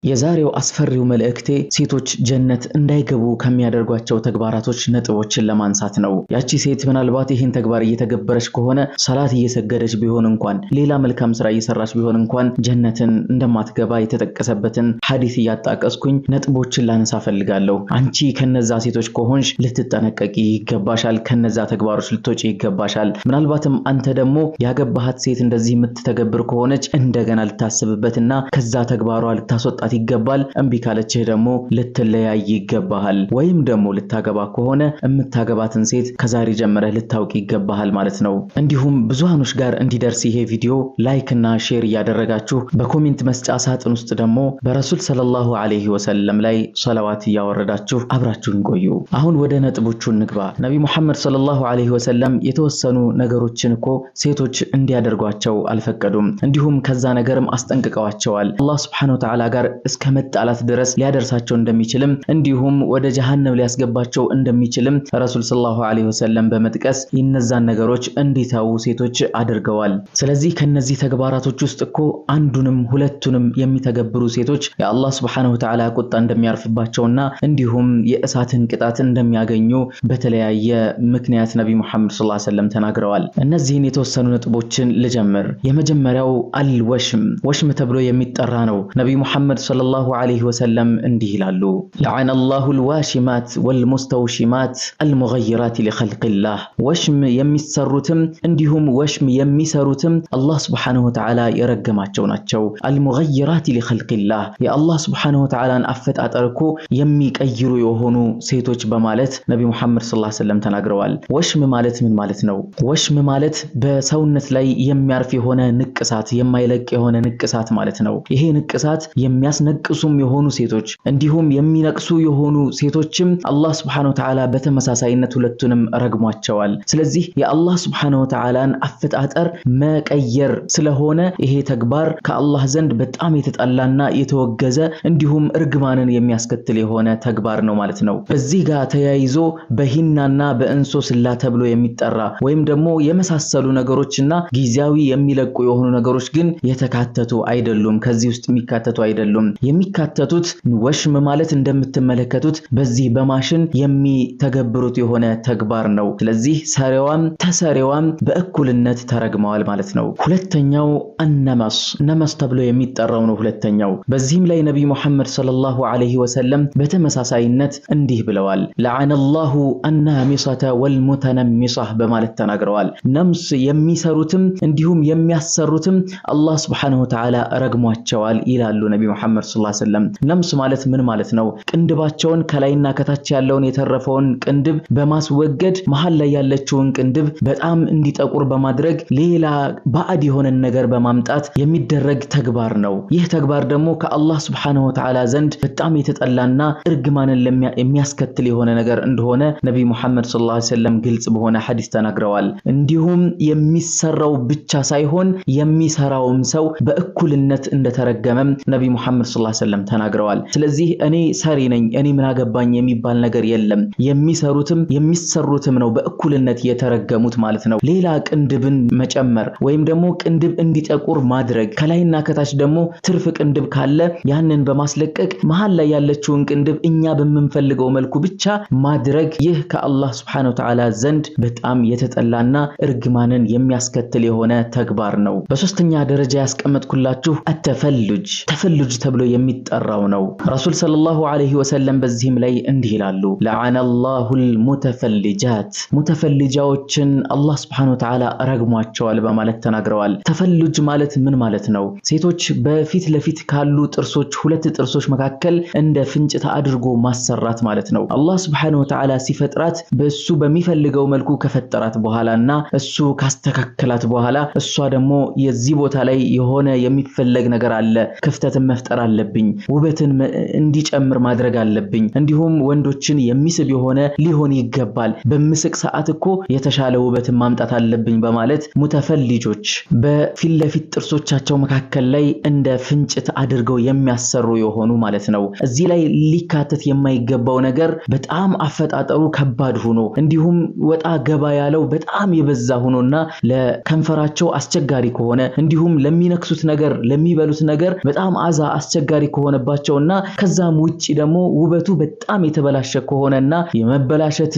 የዛሬው አስፈሪው መልእክቴ ሴቶች ጀነት እንዳይገቡ ከሚያደርጓቸው ተግባራቶች ነጥቦችን ለማንሳት ነው። ያቺ ሴት ምናልባት ይህን ተግባር እየተገበረች ከሆነ ሰላት እየሰገደች ቢሆን እንኳን ሌላ መልካም ስራ እየሰራች ቢሆን እንኳን ጀነትን እንደማትገባ የተጠቀሰበትን ሐዲስ እያጣቀስኩኝ ነጥቦችን ላነሳ ፈልጋለሁ። አንቺ ከነዛ ሴቶች ከሆንሽ ልትጠነቀቂ ይገባሻል። ከነዛ ተግባሮች ልትወጪ ይገባሻል። ምናልባትም አንተ ደግሞ ያገባሃት ሴት እንደዚህ የምትተገብር ከሆነች እንደገና ልታስብበትና ከዛ ተግባሯ ልታስወጣት ይገባል። እምቢ ካለችህ ደግሞ ልትለያይ ይገባሃል። ወይም ደግሞ ልታገባ ከሆነ የምታገባትን ሴት ከዛሬ ጀምረህ ልታውቅ ይገባሃል ማለት ነው። እንዲሁም ብዙሃኖች ጋር እንዲደርስ ይሄ ቪዲዮ like እና share እያደረጋችሁ በ comment መስጫ ሳጥን ውስጥ ደግሞ በረሱል ሰለላሁ ዐለይሂ ወሰለም ላይ ሰለዋት እያወረዳችሁ አብራችሁን ቆዩ። አሁን ወደ ነጥቦቹ እንግባ። ነቢ ሙሐመድ ሰለላሁ ዐለይሂ ወሰለም የተወሰኑ ነገሮችን እኮ ሴቶች እንዲያደርጓቸው አልፈቀዱም። እንዲሁም ከዛ ነገርም አስጠንቅቀዋቸዋል። አላህ ሱብሓነሁ ወተዓላ ጋር እስከ መጣላት ድረስ ሊያደርሳቸው እንደሚችልም እንዲሁም ወደ ጀሃነም ሊያስገባቸው እንደሚችልም ረሱል ሰለላሁ ዐለይሂ ወሰለም በመጥቀስ እነዛን ነገሮች እንዲተዉ ሴቶች አድርገዋል። ስለዚህ ከነዚህ ተግባራቶች ውስጥ እኮ አንዱንም ሁለቱንም የሚተገብሩ ሴቶች የአላህ ሱብሓነሁ ወተዓላ ቁጣ እንደሚያርፍባቸውና እንዲሁም የእሳትን ቅጣት እንደሚያገኙ በተለያየ ምክንያት ነቢ ሙሐመድ ሰለላሁ ዐለይሂ ወሰለም ተናግረዋል። እነዚህን የተወሰኑ ነጥቦችን ልጀምር። የመጀመሪያው አልወሽም ወሽም ተብሎ የሚጠራ ነው። ነቢ ሙሐመድ ሰለላሁ ዐለይሂ ወሰለም እንዲህ ይላሉ፣ ለዐነ አላሁ አልዋሽማት ወልሙስተውሽማት አልሙገይራት ሊኸልቂላህ። ወሽም የሚሰሩትም እንዲሁም ወሽም የሚሰሩትም አላህ ሱብሓነሁ ወተዓላ የረገማቸው ናቸው። አልሙገይራት ሊኸልቂላህ የአላህ ሱብሓነሁ ወተዓላን አፈጣጠር እኮ የሚቀይሩ የሆኑ ሴቶች በማለት ነቢ ሙሐመድ ሰለላሁ ዐለይሂ ወሰለም ተናግረዋል። ወሽም ማለት ምን ማለት ነው? ወሽም ማለት በሰውነት ላይ የሚያርፍ የሆነ ንቅሳት፣ የማይለቅ የሆነ ንቅሳት ማለት ነው። ይሄ ንቅሳት የሚያስነቅሱም የሆኑ ሴቶች እንዲሁም የሚነቅሱ የሆኑ ሴቶችም አላህ ሱብሓነሁ ወተዓላ በተመሳሳይነት ሁለቱንም ረግሟቸዋል። ስለዚህ የአላህ ሱብሓነሁ ወተዓላን አፈጣጠር መቀየር ስለሆነ ይሄ ተግባር ከአላህ ዘንድ በጣም የተጠላና የተወገዘ እንዲሁም እርግማንን የሚያስከትል የሆነ ተግባር ነው ማለት ነው። በዚህ ጋር ተያይዞ በሂናና በእንሶስላ ተብሎ የሚጠራ ወይም ደግሞ የመሳሰሉ ነገሮችና ጊዜያዊ የሚለቁ የሆኑ ነገሮች ግን የተካተቱ አይደሉም። ከዚህ ውስጥ የሚካተቱ አይደሉም። የሚካተቱት ወሽም ማለት እንደምትመለከቱት በዚህ በማሽን የሚተገብሩት የሆነ ተግባር ነው። ስለዚህ ሰሪዋም ተሰሪዋም በእኩልነት ተረግመዋል ማለት ነው። ሁለተኛው አነመስ ነመስ ተብሎ የሚጠራው ነው። ሁለተኛው በዚህም ላይ ነቢይ ሙሐመድ ሰለላሁ ዐለይሂ ወሰለም በተመሳሳይነት እንዲህ ብለዋል፣ ለዐነላሁ አናሚሰተ ወልሙተነሚሰህ በማለት ተናግረዋል። ነምስ የሚሰሩትም እንዲሁም የሚያሰሩትም አላህ ሱብሓነሁ ወተዓላ ረግሟቸዋል ይላሉ ነቢ ሙሐመድ ሰለላሁ ዐለይሂ ወሰለም። ነምስ ማለት ምን ማለት ነው? ቅንድባቸውን ከላይና ከታች ያለውን የተረፈውን ቅንድብ በማስወገድ መሃል ላይ ያለችውን ቅንድብ በጣም እንዲጠቁር በማድረግ ሌላ ባዕድ የሆነን ነገር በማምጣት የሚደረግ ተግባር ነው። ይህ ተግባር ደግሞ ከአላህ ሱብሓነሁ ወተዓላ ዘንድ በጣም የተጠላና እርግማንን የሚያስከትል የሆነ ነገር እንደሆነ ነቢ ሙሐመድ ሰለላሁ ዐለይሂ ወሰለም ግልጽ በሆነ ሐዲስ ተናግረዋል። እንዲሁም የሚሰራው ብቻ ሳይሆን የሚሰራውም ሰው በእኩልነት እንደተረገመም ነቢ ሙሐመድ ሰለላሁ ዐለይሂ ወሰለም ተናግረዋል። ስለዚህ እኔ ሰሪ ነኝ፣ እኔ ምን አገባኝ የሚባል ነገር የለም። የሚሰሩትም የሚሰሩትም ነው በእኩልነት የተረገሙት ማለት ነው። ሌላ ቅንድብን መጨመር ወይም ደግሞ ቅንድብ እንዲጠቁር ማድረግ፣ ከላይና ከታች ደግሞ ትርፍ ቅንድብ ካለ ያንን በማስለቀቅ መሃል ላይ ያለችውን ቅንድብ እኛ በምንፈልገው መልኩ ብቻ ማድረግ፣ ይህ ከአላህ ሱብሓነሁ ወተዓላ ዘንድ በጣም የተጠላና እርግማንን የሚያስከትል የሆነ ተግባር ነው። በሶስተኛ ደረጃ ያስቀመጥኩላችሁ አተፈልጅ ተፈልጅ ተብሎ የሚጠራው ነው። ረሱል ሰለላሁ ዐለይሂ ወሰለም በዚህም ላይ እንዲህ ይላሉ፣ ለዐነ አላሁል ሙተፈልጃት ሙተፈልጃዎችን አላህ ሱብሓነሁ ወተዓላ ረግሟቸዋል በማለት ተናግረዋል። ተፈልጅ ማለት ምን ማለት ነው? ሴቶች በፊት ለፊት ካሉ ጥርሶች ሁለት ጥርሶች መካከል እንደ ፍንጭት አድርጎ ማሰራት ማለት ነው። አላህ ሱብሓነሁ ወተዓላ ሲፈጥራት በእሱ በሚፈልገው መልኩ ከፈጠራት በኋላ እና እሱ ካስተካከላት በኋላ እሷ ደግሞ የዚህ ቦታ ላይ የሆነ የሚፈለግ ነገር አለ፣ ክፍተትን መፍጠር አለብኝ፣ ውበትን እንዲጨምር ማድረግ አለብኝ፣ እንዲሁም ወንዶችን የሚስብ የሆነ ሊሆን ይገባል፣ በምስቅ ሰዓት እኮ የተሻለ ውበትን ማምጣት አለብኝ በማለት ሙተፈልጆች በፊት ለፊት ጥርሶቻቸው መካከል ላይ እንደ ፍንጭት አድርገው የሚያሰሩ የሆኑ ማለት ነው። እዚህ ላይ ሊካተት የማይገባው ነገር በጣም አፈጣጠሩ ከባድ ሆኖ እንዲሁም ወጣ ገባ ያለው በጣም የበዛ ሆኖና ለከንፈራቸው አስቸጋሪ ከሆነ እንዲሁም ለሚነክሱት ነገር ለሚበሉት ነገር በጣም አዛ አስቸጋሪ አስቸጋሪ ከሆነባቸውና ከዛም ውጪ ደግሞ ውበቱ በጣም የተበላሸ ከሆነና የመበላሸት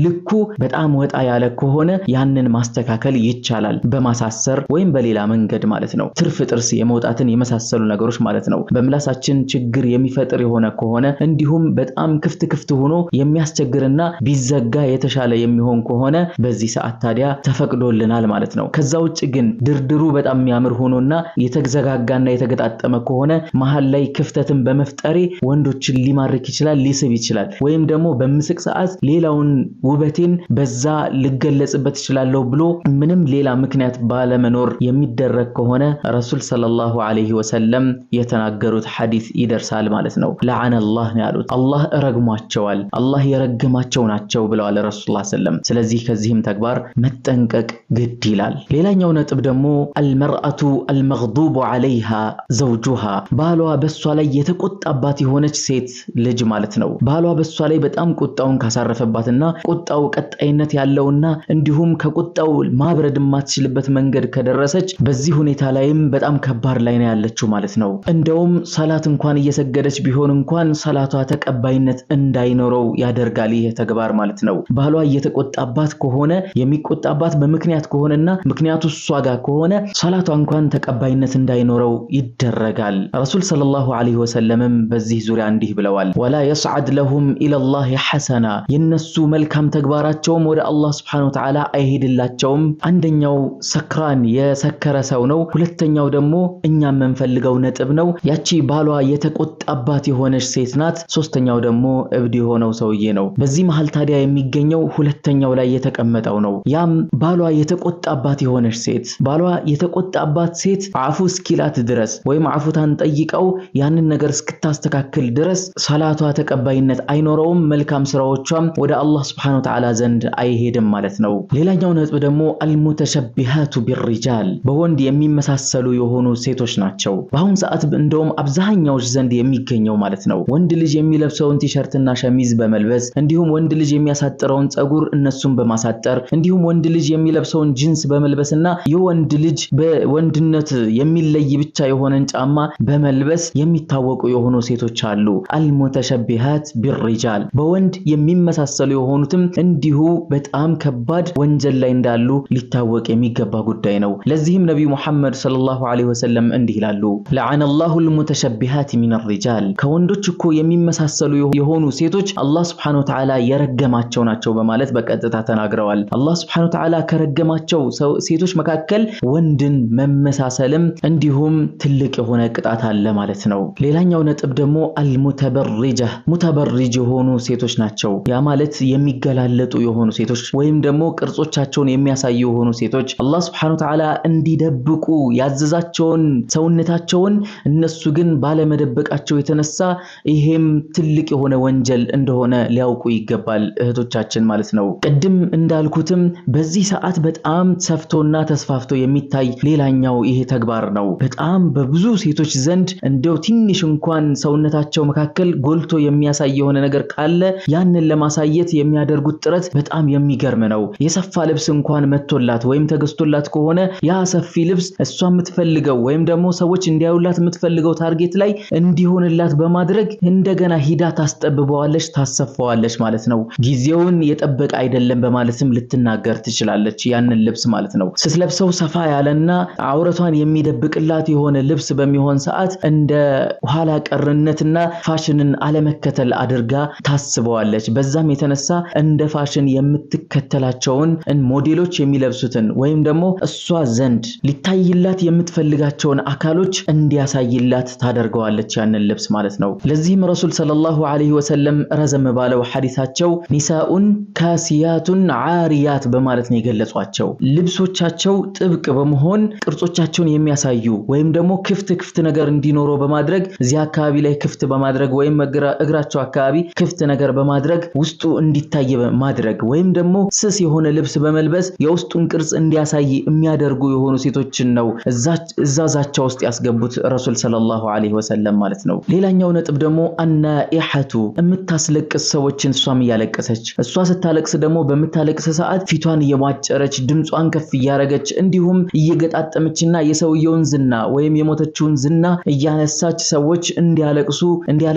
ልኩ በጣም ወጣ ያለ ከሆነ ያንን ማስተካከል ይቻላል፣ በማሳሰር ወይም በሌላ መንገድ ማለት ነው። ትርፍ ጥርስ የመውጣትን የመሳሰሉ ነገሮች ማለት ነው። በምላሳችን ችግር የሚፈጥር የሆነ ከሆነ እንዲሁም በጣም ክፍት ክፍት ሆኖ የሚያስቸግርና ቢዘጋ የተሻለ የሚሆን ከሆነ በዚህ ሰዓት ታዲያ ተፈቅዶልናል ማለት ነው። ከዛ ውጭ ግን ድርድሩ በጣም የሚያምር ሆኖና የተዘጋጋና የተገጣጠመ ከሆነ መሃል ላይ ክፍተትን በመፍጠሬ ወንዶችን ሊማርክ ይችላል፣ ሊስብ ይችላል። ወይም ደግሞ በምስቅ ሰዓት ሌላውን ውበቴን በዛ ልገለጽበት እችላለሁ ብሎ ምንም ሌላ ምክንያት ባለመኖር የሚደረግ ከሆነ ረሱል ሰለላሁ ዐለይሂ ወሰለም የተናገሩት ሐዲስ ይደርሳል ማለት ነው። ለዓነላህ ነው ያሉት። አላህ ረግሟቸዋል፣ አላህ የረገማቸው ናቸው ብለዋል ረሱል ሰለም። ስለዚህ ከዚህም ተግባር መጠንቀቅ ግድ ይላል። ሌላኛው ነጥብ ደግሞ አልመርአቱ አልመግዱቡ ዐለይሃ ዘውጁሃ፣ ባሏ በሷ ላይ የተቆጣባት የሆነች ሴት ልጅ ማለት ነው። ባሏ በሷ ላይ በጣም ቁጣውን ካሳረፈባትና ቁጣው ቀጣይነት ያለውና እንዲሁም ከቁጣው ማብረድ የማትችልበት መንገድ ከደረሰች በዚህ ሁኔታ ላይም በጣም ከባድ ላይ ነው ያለችው ማለት ነው። እንደውም ሰላት እንኳን እየሰገደች ቢሆን እንኳን ሰላቷ ተቀባይነት እንዳይኖረው ያደርጋል ይህ ተግባር ማለት ነው። ባሏ እየተቆጣባት ከሆነ የሚቆጣባት በምክንያት ከሆነና ምክንያቱ እሷ ጋር ከሆነ ሰላቷ እንኳን ተቀባይነት እንዳይኖረው ይደረጋል። ረሱል ሰለላሁ ዐለይሂ ወሰለምም በዚህ ዙሪያ እንዲህ ብለዋል፣ ወላ የስዓድ ለሁም ኢለላሂ ሐሰና፣ የነሱ መልካም ተግባራቸውም ወደ አላህ ሱብሓነሁ ወተዓላ አይሄድላቸውም። አንደኛው ሰክራን የሰከረ ሰው ነው። ሁለተኛው ደግሞ እኛ የምንፈልገው ነጥብ ነው፣ ያቺ ባሏ የተቆጣባት የሆነች ሴት ናት። ሶስተኛው ደግሞ እብድ የሆነው ሰውዬ ነው። በዚህ መሃል ታዲያ የሚገኘው ሁለተኛው ላይ የተቀመጠው ነው። ያም ባሏ የተቆጣባት የሆነች ሴት፣ ባሏ የተቆጣባት ሴት አፉ እስኪላት ድረስ ወይም አፉታን ጠይቀው ያንን ነገር እስክታስተካክል ድረስ ሰላቷ ተቀባይነት አይኖረውም፣ መልካም ስራዎቿም ወደ አላህ ሱብሓነሁ ወተዓላ ዘንድ አይሄድም ማለት ነው። ሌላኛው ነጥብ ደግሞ አልሙተሸቢሃቱ ቢሪጃል፣ በወንድ የሚመሳሰሉ የሆኑ ሴቶች ናቸው። በአሁን ሰዓት እንደውም አብዛኛዎች ዘንድ የሚገኘው ማለት ነው። ወንድ ልጅ የሚለብሰውን ቲሸርትና ሸሚዝ በመልበስ እንዲሁም ወንድ ልጅ የሚያሳጥረውን ፀጉር እነሱን በማሳጠር እንዲሁም ወንድ ልጅ የሚለብሰውን ጂንስ በመልበስና የወንድ ልጅ በወንድነት የሚለይ ብቻ የሆነን ጫማ በመልበስ የሚታወቁ የሆኑ ሴቶች አሉ። አልሙተሸቢሃት ቢሪጃል፣ በወንድ የሚመሳሰሉ የሆኑትም እንዲሁ በጣም ከባድ ወንጀል ላይ እንዳሉ ሊታወቅ የሚገባ ጉዳይ ነው። ለዚህም ነቢዩ ሙሐመድ ሰለላሁ ዐለይሂ ወሰለም እንዲህ ይላሉ፣ ለዓነላሁ አልሙተሸቢሃት ሚነ ሪጃል፣ ከወንዶች እኮ የሚመሳሰሉ የሆኑ ሴቶች አላህ ሱብሓነሁ ወተዓላ የረገማቸው ናቸው በማለት በቀጥታ ተናግረዋል። አላህ ሱብሓነሁ ወተዓላ ከረገማቸው ሴቶች መካከል ወንድን መመሳሰልም እንዲሁም ትልቅ የሆነ ቅጣት አለ ማለት ነው። ሌላኛው ነጥብ ደግሞ አልሙተበሪጃ፣ ሙተበሪጅ የሆኑ ሴቶች ናቸው። ያ ማለት የሚገላለጡ የሆኑ ሴቶች ወይም ደግሞ ቅርጾቻቸውን የሚያሳዩ የሆኑ ሴቶች አላህ ሱብሓነሁ ወተዓላ እንዲደብቁ ያዘዛቸውን ሰውነታቸውን እነሱ ግን ባለመደበቃቸው የተነሳ ይሄም ትልቅ የሆነ ወንጀል እንደሆነ ሊያውቁ ይገባል እህቶቻችን ማለት ነው። ቅድም እንዳልኩትም በዚህ ሰዓት በጣም ሰፍቶና ተስፋፍቶ የሚታይ ሌላኛው ይሄ ተግባር ነው። በጣም በብዙ ሴቶች ዘንድ እንደው ትንሽ እንኳን ሰውነታቸው መካከል ጎልቶ የሚያሳይ የሆነ ነገር ካለ ያንን ለማሳየት የሚያደርጉት ጥረት በጣም የሚገርም ነው። የሰፋ ልብስ እንኳን መጥቶላት ወይም ተገዝቶላት ከሆነ ያ ሰፊ ልብስ እሷ የምትፈልገው ወይም ደግሞ ሰዎች እንዲያዩላት የምትፈልገው target ላይ እንዲሆንላት በማድረግ እንደገና ሂዳ ታስጠብበዋለች፣ ታሰፋዋለች ማለት ነው። ጊዜውን የጠበቀ አይደለም በማለትም ልትናገር ትችላለች። ያንን ልብስ ማለት ነው ስትለብሰው ሰፋ ያለና አውረቷን የሚደብቅላት የሆነ ልብስ በሚሆን ሰዓት እንደ ኋላ ቀርነትና ፋሽንን አለመከተል አድርጋ ታስበዋለች። በዛም የተነሳ እንደ ፋሽን የምትከተላቸውን ሞዴሎች የሚለብሱትን ወይም ደግሞ እሷ ዘንድ ሊታይላት የምትፈልጋቸውን አካሎች እንዲያሳይላት ታደርገዋለች ያንን ልብስ ማለት ነው። ለዚህም ረሱል ሰለላሁ ዐለይሂ ወሰለም ረዘም ባለው ሐዲሳቸው ኒሳኡን ካሲያቱን ዓሪያት በማለት ነው የገለጿቸው። ልብሶቻቸው ጥብቅ በመሆን ቅርጾቻቸውን የሚያሳዩ ወይም ደግሞ ክፍት ክፍት ነገር እንዲኖረው በማድረግ እዚህ አካባቢ ላይ ክፍት በማድረግ ወይም እግራቸው አካባቢ ክፍት ነገር በማድረግ ውስጡ እንዲታይ ማድረግ ወይም ደግሞ ስስ የሆነ ልብስ በመልበስ የውስጡን ቅርጽ እንዲያሳይ የሚያደርጉ የሆኑ ሴቶችን ነው እዛ ዛቻ ውስጥ ያስገቡት ረሱል ሰለላሁ ዐለይሂ ወሰለም ማለት ነው። ሌላኛው ነጥብ ደግሞ አናኢሐቱ፣ የምታስለቅስ ሰዎችን እሷም እያለቀሰች፣ እሷ ስታለቅስ ደግሞ በምታለቅስ ሰዓት ፊቷን እየሟጨረች ድምጿን ከፍ እያረገች እንዲሁም እየገጣጠመችና የሰውየውን ዝና ወይም የሞተችውን ዝና እያነሳች ሰዎች እንዲያለቅሱ እንዲያለ